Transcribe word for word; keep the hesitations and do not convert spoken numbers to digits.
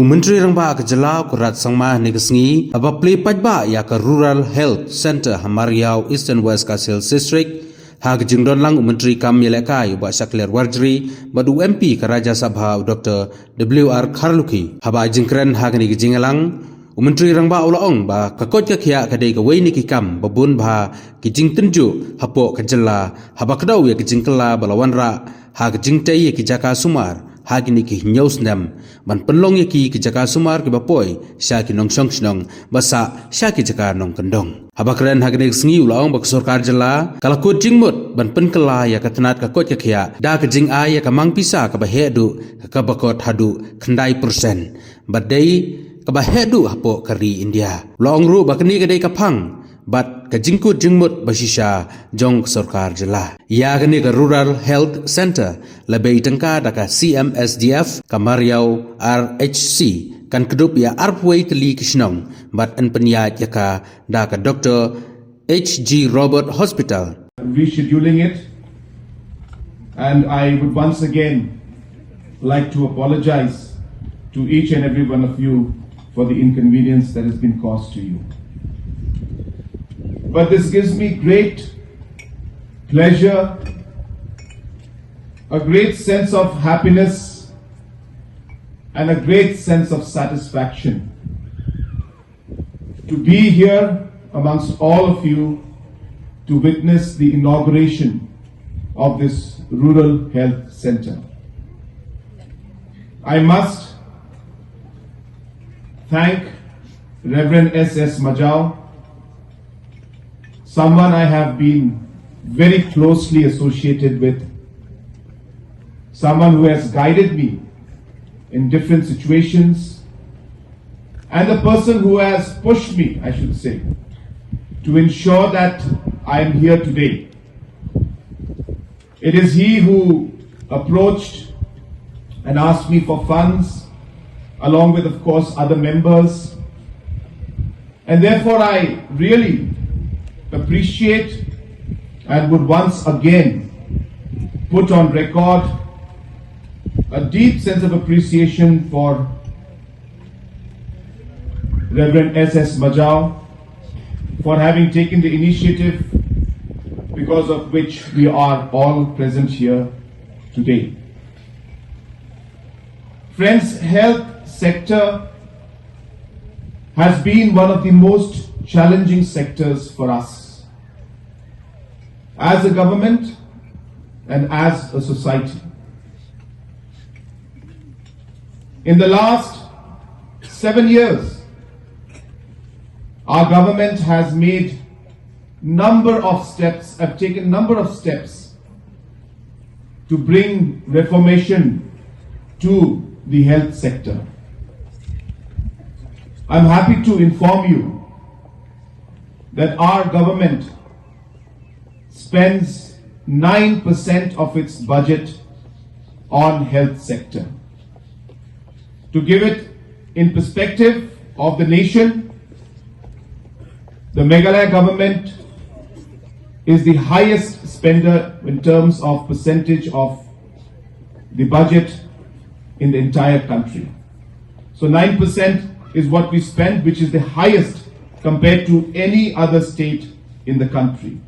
Myntri Rangbah ka jylla u Conrad Sangma ha kane ka sngi haba plie paidbah ïa ka Rural Health Centre ha Mariaw, Eastern West Khasi Hills District, ha ka jingdon lang u Myntri kam ïalehkai u Bah Shakliar Warjri bad u M P ka Rajya Sabha u Doctor W R Kharlukhi. Haba ai jingkren ha kane ka jingïalang, u Myntri Rangbah u la ong ba ka koit ka khiah ka dei kawei na ki kam ba bun bha ki jingtynjuh hapoh ka jylla, haba kdew ïa ka jingkylla ba la wanrah ha ka jingtei ïa ki jaka sumar ha kine ki hynñiew snem, ban pynlong ïa ki ki jaka sumar kiba poi sha ki nongshong shnong, ba sah sha ki jaka nongkyndong. Haba kren ha kane ka sngi u la ong ba ka sorkar jylla ka la kut jingmut ban pynkylla ïa ka tnat ka koit ka khiah da ka jingai ïa ka mang pisa kaba heh duh, kaba kot haduh khyndai percent, ba dei kaba heh duh hapoh ka ri India. U la ong ruh ba kane ka dei ka phang bad ka jingkut jingmut ba shisha jong ka sorkar jylla. Ïa kane ka Rural Health Centre la bei tyngka da ka C M S D F, ka Mariaw R H C, kan kdup ïa arphew tylli ki shnong bad yn pynïaid ïa ka da ka Doctor H G Robert Hospital. Rescheduling it, and I would once again like to apologize to each and every one of you for the inconvenience that has been caused to you. But this gives me great pleasure, a great sense of happiness, and a great sense of satisfaction to be here amongst all of you to witness the inauguration of this Rural Health Centre. I must thank Reverend S S Majao, someone I have been very closely associated with, someone who has guided me in different situations, and the person who has pushed me, I should say, to ensure that I am here today. It is he who approached and asked me for funds, along with, of course, other members. And therefore, I really appreciate and would once again put on record a deep sense of appreciation for Reverend S S Majao for having taken the initiative because of which we are all present here today. Friends, health sector has been one of the most challenging sectors for us as a government and as a society. In the last seven years, our government has made number of steps, have taken number of steps to bring reformation to the health sector. I'm happy to inform you that our government spends nine percent of its budget on health sector. To give it in perspective of the nation, the Meghalaya government is the highest spender in terms of percentage of the budget in the entire country. So nine percent is what we spend, which is the highest compared to any other state in the country.